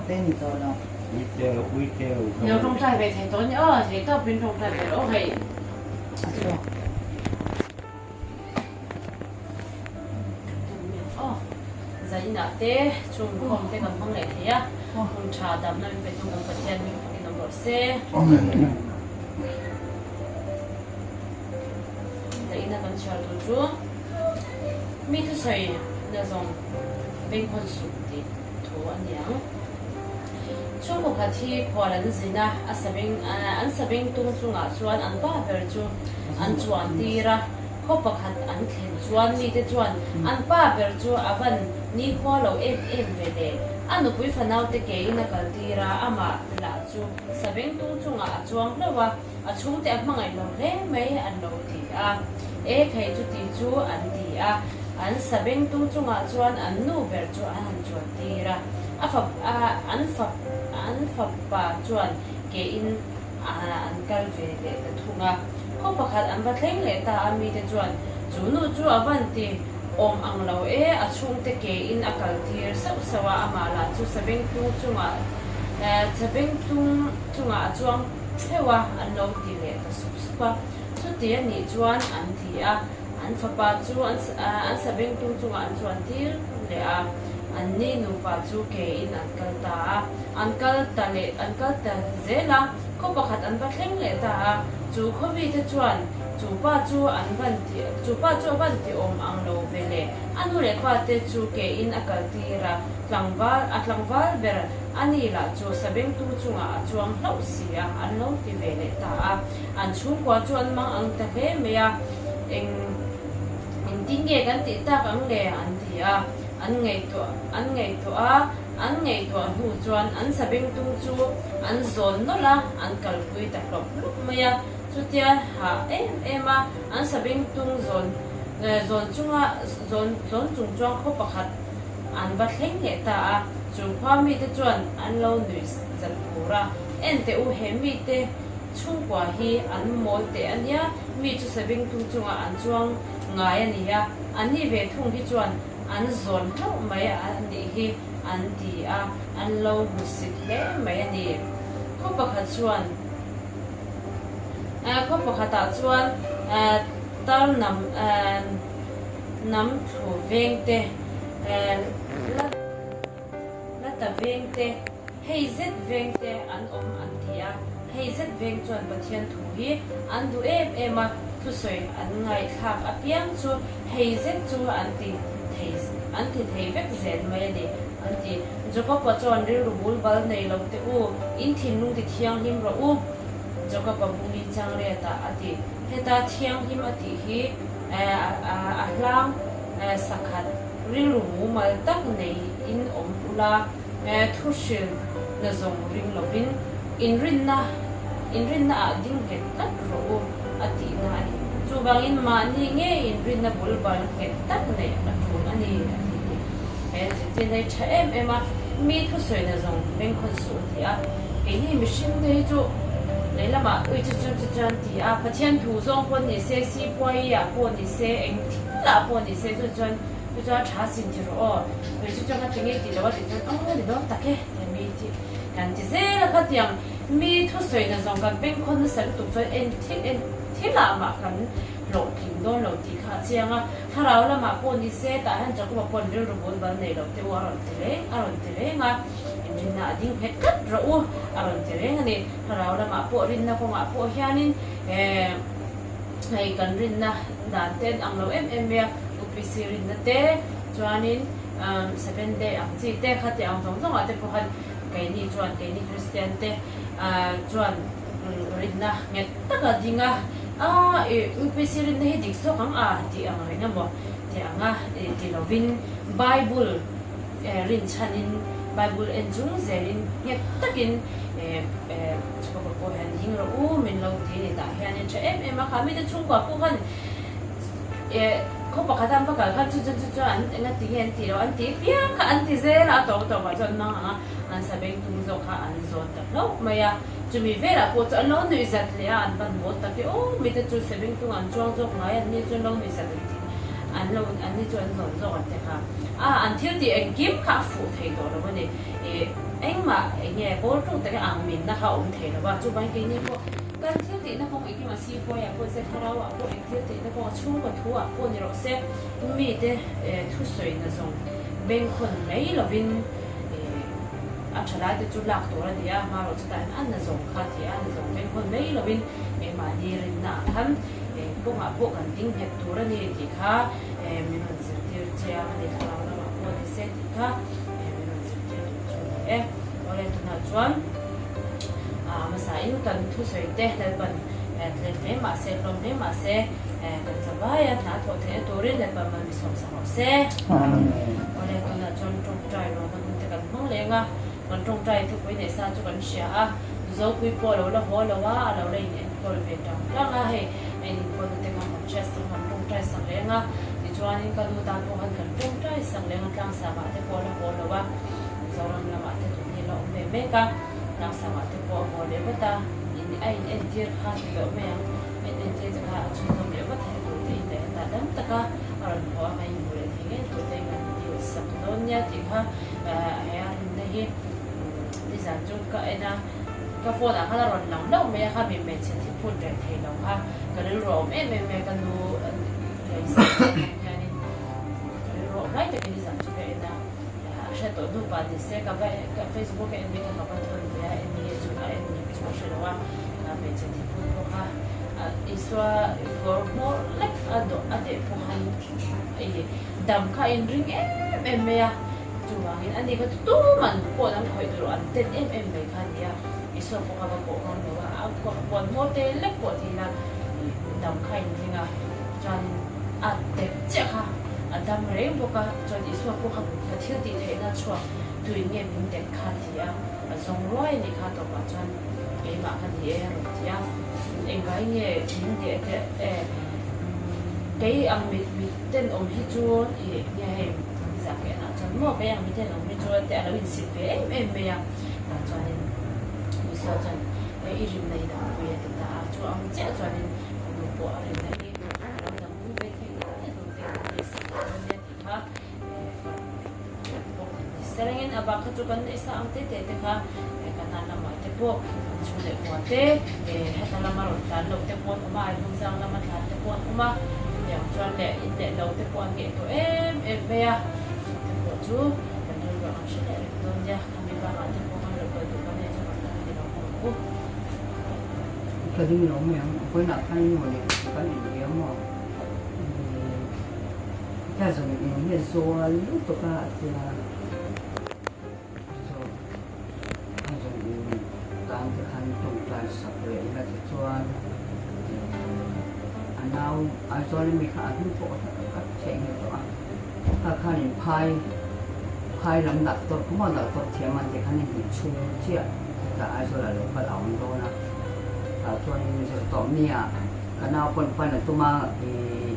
te ni tawh lo. Uite lo, uite lo Lo tawngtai ve thei tawh a ni aw, thei tawpin tawngtai ve rawh aw hei. A chhuak. Aw, zainah te chhungkhawm te kan hmang leh thei a, hun tha damna min pe tung kan Pathian hming fakin awm rawh se. Amen. Zaina kan chhiar tur chu mi thusawi na zawng bengkhawn suh tih thu a ni ang. Chhungkaw khat hi khual an zin a, a sabeng an sabeng tung chungah chuan an pa ber chu an chuan tir a, khaw pakhat an thlen chuan mite chuan an pa ber chu a van nikhua lo em em ve le. A nupui fanaute kein a kal tir a, amah lah chu sabeng tung chungah a chuang hlauh a, a chhungte a hmangaih lo hle mai an lo ti a. E thei chu ti chu an ti a, an sabeng tung chungah chuan an nu ber chu an han chuan tir a, a fap an fap an fapa chuan ke in an kal ve leh ta thung a. Khaw pakhat an va thleng leh ta a, mite chuan chu nu chu a van ti awm ang lo e, a chhungte ke in a kal tir sauh sauh a, amah lah chu sabeng tung chungah sabeng tung chungah a chuang theuh a, an lo ti leh ta sup sup a. Chuti a nih chuan an ti a, an fapa chu an an sabeng tung chungah an chuan tir leh a, an ni nupa chu ke in an kal ta a, an kal ta leh an kal ta zel a, khaw pakhat an va thleng leh ta a, chu khaw mite chuan chu pa chu an van ti chu pa chu a van ti awm ang lo ve le, a nu leh pa te chu ke in a kal tir a, tlangval a tlangval ber a ni lah chu sabeng tung chungah a chuang hlauh si a, an lo ti ve leh ta a. An chhungkua chu an mang ang ta hle mai a, eng engtin nge kan tih tak ang le an ti a, an ngaihtuah an ngaihtuah a, an ngaihtuah hnu chuan an sabeng tung chu an zawn nawlh a, an kalpui ta hlawp hlawp mai a, chutia hah em em a, an sabeng tung zawn zawn chunga zawn zawn chung chuan khaw pakhat an va thleng leh ta a, chu khua mite chuan an lo nuih zat tur a, enteh u he mite. Chhungkua hi an mawl teh a nia, mi chu sabeng tung chungah an chuang ngai a nia, an ni ve thung hi chuan an zawn hlauh mai a nih hi an ti a, an lo hmusit hle mai a ni. Khaw pakhat chuan khaw pakhatah chuan tar nam nam thlu veng te la la ta veng te Hei zet veng te an awm an ti a, hei zet veng chuan Pathian thu hi an duh em em a, thusawi an ngaihthlak apiang chu hei zet chu an ti thei an ti thei vek zel mai a ni an ti. Jakob-a chuan rilru bul bal nei lo teh u, in thinlung ti thianghlim rawh u, Jakob-a bumi changriatah a ti. Heta thianghlim a tih hi a hlang sakhat rilru mumal tak nei in awm ula, Thu hrilh na zawng ring lovin inrinna inrinna ah ding nghet tlat rawh u a tihna a ni. Chuvangin mahni nge inrinna bul bal nghet tak neih a tul a ni a ti ni. He zirtir hi tha em em a, mi thusawi na zawng bengkhawn suh a ti a, keini mihring te hi chu lehlamah ui chu chuan chu chuan ti a, Pathian thu zawng pawh ni se, sipuai ah pawh ni se, eng thil ah pawh ni se chu chuan Chu chuan tha sin ti rawh aw, kei chu chuan ka ti ngei tih lo a tih chuan aw ni dawn tak e ti mi tih kan ti zel a khatiang mi thusawina zawng kan bengkhawn nasa lutuk chuan en thil en thil ah mah kan hlawhtling dawn lo tih kha a chiang a, thlarau lamah pawh ni se tah hian Jakoba paw'n rilru bul bal nei lo te u a rawn ti reng a rawn ti reng a, inrinna a ding nghet tlat rawh u a rawn ti reng a ni, thlarau lamah pawh rinna kawngah pawh hianin eh hei kan rinna dan te an ang lo em em mai a. UPC rinna te chuanin Seventh Day ang chi te kha tih ang zawng zawngah te pawh khan keini chuan keini Kristian te chuan rinna nghet taka ding a, a UPC rinna hi dik zawk ang a tih ang reng emaw tih anga ti lovin Bible rinchhanin Bible en chung zelin nghet takin chhukawpa pawh hian ding rawh u min lo ti a ni tah hianin tha em em a kha mite chhungkua pawh khan Khaw pakhat an va kal khan chu chu chu chu an enga ti nge an tih loh an tih piang kha an ti zel a, a tawp tawpah chuan an mang ang a, an sabeng tum zawk kha an zawn ta hlauh mai a, chumi velah pawh chu an lo nuih zat leh a, an van mawl tak e aw mite chu sabeng tung an chuang zawk ngai an ni chu an lo nuih zat an ti. an lo an ni chu an zawn zawk an ti kha. A an thil tih engkim kha a fuh thei tawh lo a ni. Ih engmah eng nge pawl ṭuk taka ang minna kha a awm thei lo a, chuvangin keini pawh kan thil tihna kawng engkim a sipuai ah pawh se thlarau ah pawh eng thil tihna kawng a chhungkaw thu ah pawh ni rawh se mite thusawina zawng bengkhawn mai lovin ih a ṭha lai te chu lak tur a ni a, hmarawh chutah hian a na zawng kha ti a, a na zawng bengkhawn mai lovin keimahni rinna ah khan eng kawngah pawh kan ding nghet tur a ni tih kha min rawn zirtir chiang a ni, thlarau lamah pawh ni se tih kha min rawn zirtir duh chu a ni e. Awle tunah chuan hmasain kan thusawi te Lalpan tlem hle mah se, hlawm hle mah se kan chavaia hna thawh theihna turin Lalpan mal mi sawmsak rawh se. Awle tunah chuan tawngtai lawmna hun te kan hmang leng a, kan tawngtai thupui neih sa chu kan hria a, Zopui pawh a lo la haw lo a, a lo la in enkawl ve tang tlang a, hei a in enkawlna te kha kan hriat sak kan tawngtai sak leng a, tichuanin ka nu tan pawh khan kan tawngtai sak leng a, tlangsangah te pawh a la haw lo a, Mizoram lamah te tun hi a la awm ve mek a, tlangsangah te pawh a haw leh vat a, in a in entir kha ti deuh mai ang, a in entir te kha a chhunzawm leh vat thei tur te in leh hetah dam taka a rawn haw a, kan inhmu leh thei ngei tur te in kan dil sak dawn nia tih kha he a rinna hi. Nizan chu ka en a, ka phone ah khan a rawn lang hlauh mai a, kha mi hmeichhe thi phut reh thei lo kha ka rilru a awm em em mai a, ka nu hianin ka rilru a awm lai takin nizan chu ka en a, a hre tawh hnu pah ni se ka va ka facebook a en mai kha ka va thawn ve a, en nge chu a en ngem chu ka hre lo a, kha hmeichhe thi phut pawh kha Isua kawr hmawr lek a dawh a deh pawh khan dam kha a inring em em mai a. Chuvangin a ni kha chu tuman pawh an khawih tur an ten em em mai kha a ni a, Isua pawh kha va pawh ngam lo a, a puan hmawr te lek pawh ti ila dam kha a inring a, chuanin a dep chiah kha a dam reng bawk a, chuan Isua pawh kha ka thil tih theihna chhuak tuin nge min dek kha ti a, a zawng ruai a nih kha tawpah chuan keimah ka ni e a rawn ti a, engvai nge min deh teh e kei ang mi tenawm hi chu ih nge hei. Zah ka enah chuan maw kei ang miten awm hi chu te a lo insit ve em em mai a, tah chuanin Isua chuan i rinna hi dangpui a ti ta a, chu ang chiah chuanin ka nu pawh a rinna hi a lo dangpui ve thei ngei tur te kan beisei ta dawn nia tih kha bawk a ni. Serengin a bak kha chu kan neih sa ang te te te kha Kanan lamah te pawh an chhung leh kua te heta lama rawn tlan loh te pawh an awm a, Aihawngzang lama tlan te pawh an awm a. Chutiang chuan leh in leh lo te pawh an ngeih tawh em em mai a, chu te pawh chu kan rilru ang hre leh reng dawn nia, khami bakah te pawh kan lo kal duh kan nei chu kan tan ni lo ang u. Ka ding lo mai ang, vawiinah khan in maw leh kan in ve maw? Ka zawng in hi a zual lutuk a a tia. A zawng in tan te khan tawngtai sak leh ila tichuan a nau Aizawl ami kha a hnu pawh ka theih ngei tawh a, kha khan in phai phai lam doctor kha maw doctor thiam an tih khan in hnih chhung chiah hetah Aizawl ah lo kal a awm dawn a, tah chuan in zir tawh mi ah ka nau pawn pan a tum a ih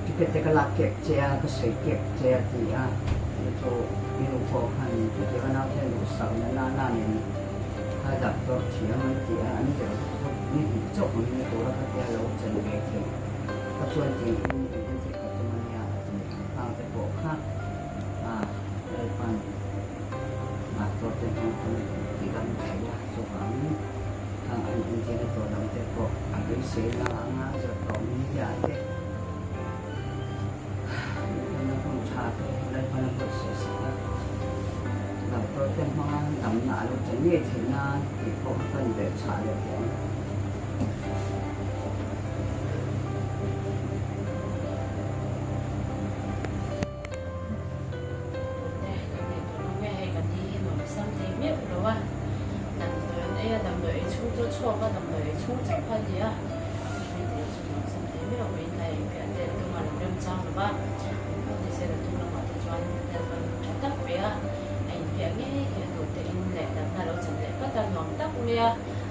ticket te ka lak kep che a ka sawi kep che a ti a. Chu chu i nu pawh khan chutiang a naute duhsak na na na nen kha doctor thiam an ti a, an zir bawk ni hnih chauh awm in tura kha tia lo chen ve thei kha chuan tiin in entir ka tum a nia a ti a, hang te pawh kha a Lalpan doctor te hmang pawn ti dam thei a, chuvangin khang an entirna tur lam te pawh a beisei na anga zir tawh media te. Lalpana hun tha te Lalpana buatsaih sak a, doctor te hmanga damna a lo chen ngei theih nan tih pawh kha kan belh chhah leh teh ang. Tute kan nei tawh lo nge hei kan hi hi nuam sam thei meuh lo a, damdawi an ei a, damdawi ei chhung chu a chhuak a, damdawi ei chhung chauh kha a ni a, chumi tih chu nuam sam thei meuh lo in lai eng piah te an tum a lo remchang lo va, in pawh ni se la tum lamah te chuan lalpan hun tha tak pe a, a inpiah ngei thei a duh te in leh damna lo chan leh vat a, nuam tak mai a,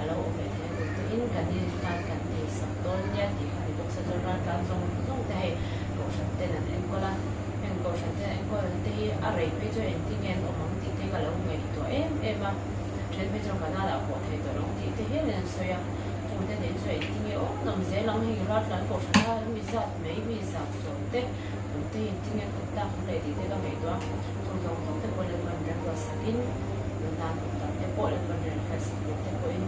a lo awm leh thei a duh te in kan ni tan kan nei sak dawn nia tih kha ni bawk se chuan raltlan zawng zawng te hei kohhran ten an enkawl a. Heng kohhran te enkawl an te hi a rei phei chuan engtin nge an awm ang tih te ka lo ngaihtuah em em a, then phei chuan Canada ah pawh thei tawh lo ang tih te hialin an sawi a. Chung te nen chu engtin nge awm nawm zel ang hei Ratlan kohhran a mi zat mai mi zak zawm te awm te hi engtin nge kut tak leh tih te ka ngaihtuah a, chung zawng zawng te pawh Lalpan remruat sakin nun dan awm tam te pawh Lalpan remfel sak tur te pawhin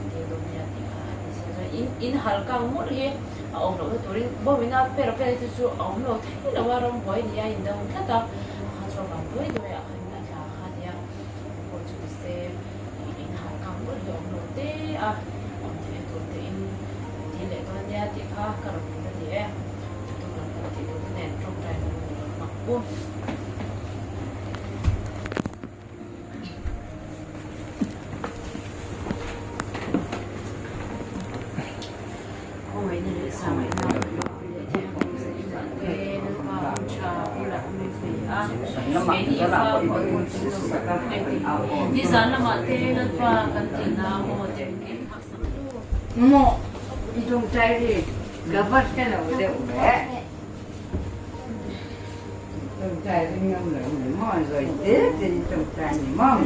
an dil dawn nia tih kha a ni sia chuan in in hal kang mawlh hi a awm lohna turin bawmina per vel te chu a awm lo thei lo a rambuai ni a in dang tlat a kha chu a van duai duai ah khan a tla kha a nia pawh chu ni se in hal kang mawlh hi a awm lo te a awm theih tur te in ti leh dawn nia tih kha ka rawn lut a ni e tum lam kan tih tur te nen tawngtai na hun rawn hmang u. Khawngaihna leh sangaihna leh thianghlim zaninah te Lalpa hun tha bulah min pe a, keini i fa pawh hun chu nizan lamah te Lalpa kan tihna maw te min en phak sak tu. Maw i tawngtai ri ka va hre lo deuh ve. Tawngtai ri ngam lo ni maw zawi te te in tawngtai ni maw.